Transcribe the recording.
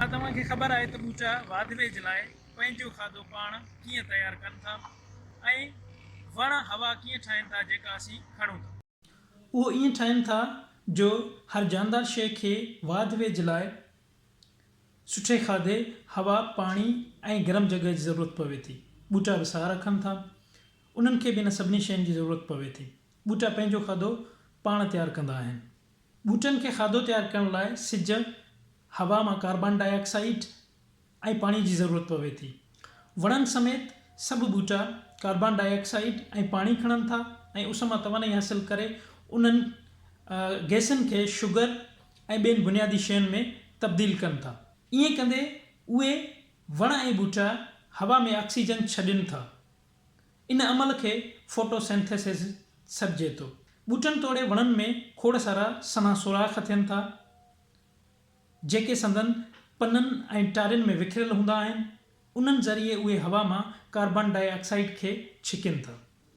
ڇا توهان کي خبر آهي ته ٻوٽا واڌ ويجهه لاء پنهنجو کاڌو پاڻ ڪيئن تيار ڪن ٿا ۽ وڻ هوا ڪيئن ٺاهين ٿا جيڪا اسين کڻون ٿا؟ اهو ائين ٺاهين ٿا جو هر جاندار شيء کي واڌ ويجهه لاء سٺي کاڌي، هوا، پاڻي ۽ گرم جڳهه جي ضرورت پوي ٿي. ٻوٽا به ساهه رکن ٿا. انهن کي به ان سڀني شين جي ضرورت پوي ٿي. ٻوٽا پنهنجو کاڌو پاڻ تيار ڪندا آهن. ٻوٽن کي کاڌو تيار ڪرڻ لاء سج، هوا مان ڪاربان ڊاء آڪسائيڊ ۽ پاڻي جي ضرورت پوي ٿي. وڻن سميت سڀ ٻوٽا ڪاربان ڊاء آڪسائيڊ ۽ پاڻي کڻن ٿا ۽ اس مان توانائي حاصل ڪري انهن گئسن کي شگر ۽ ٻين بنيادي شين ۾ تبديل ڪن ٿا. ائين ڪندي اهي وڻ ۽ ٻوٽا هوا ۾ آڪسيجن ڇڏين ٿا. ان عمل کي فوٽو سينٿيسز سڏجي ٿو. ٻوٽن توڙي وڻن ۾ کوڙ سارا سنها سوراخ ٿين ٿا، جيڪي سندن پنن ۽ ٽارين ۾ وکريل هوندا آهن. انهن ذريعي اهي هوا مان ڪاربان ڊاء آڪسائيڊ کي ڇڪين ٿا.